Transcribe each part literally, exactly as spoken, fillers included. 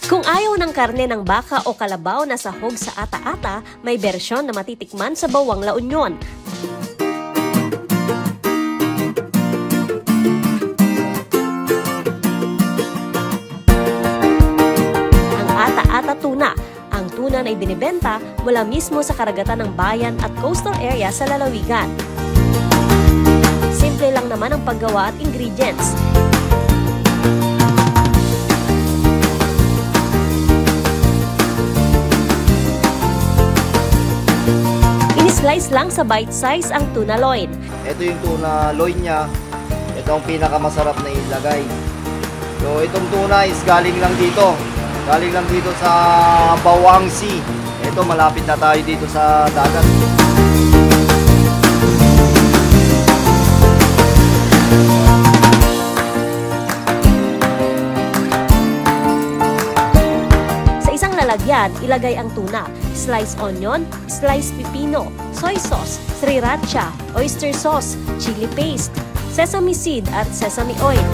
Kung ayaw ng karne ng baka o kalabaw na sahog sa ata-ata, may bersyon na matitikman sa bawang La Union. Ang ata-ata tuna. Ang tuna na ibinebenta mula mismo sa karagatan ng bayan at coastal area sa lalawigan. Simple lang naman ang paggawa at ingredients. In-slice lang sa bite size ang tuna loin. Ito yung tuna loin niya. Ito ang pinakamasarap na ilagay. So, itong tuna is galing lang dito. Galing lang dito sa Bawang Sea. Ito, malapit na tayo dito sa dagat. Sa isang lalagyan, ilagay ang tuna, slice onion, slice pipino, soy sauce, sriracha, oyster sauce, chili paste, sesame seed at sesame oil.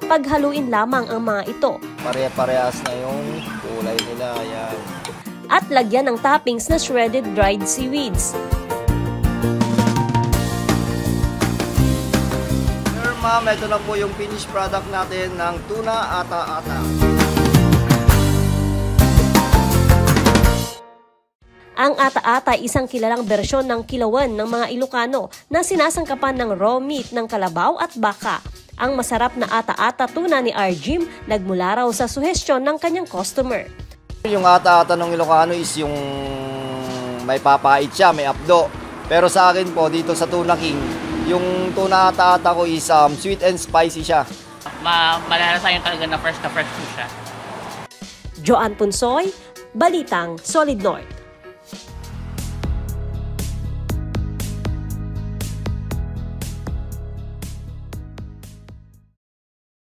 Paghaluin lamang ang mga ito. Pare-parehas na yung kulay nila. Ayan. At lagyan ng toppings na shredded dried seaweeds. Sir, ma'am, ito na po yung finished product natin ng tuna ata-ata. Ang ata-ata ay isang kilalang bersyon ng kilawin ng mga Ilocano na sinasangkapan ng raw meat ng kalabaw at baka. Ang masarap na ata-ata tuna ni Arjim nagmula raw sa suhestyon ng kanyang customer. Yung ata-ata ng Ilocano is yung may papait siya, may apdo. Pero sa akin po, dito sa Tuna King, yung tuna ata-ata ko is, um, sweet and spicy siya. Ma-, malalasahan talaga na fresh na fresh po siya. Joanne Punsoy, Balitang Solid North.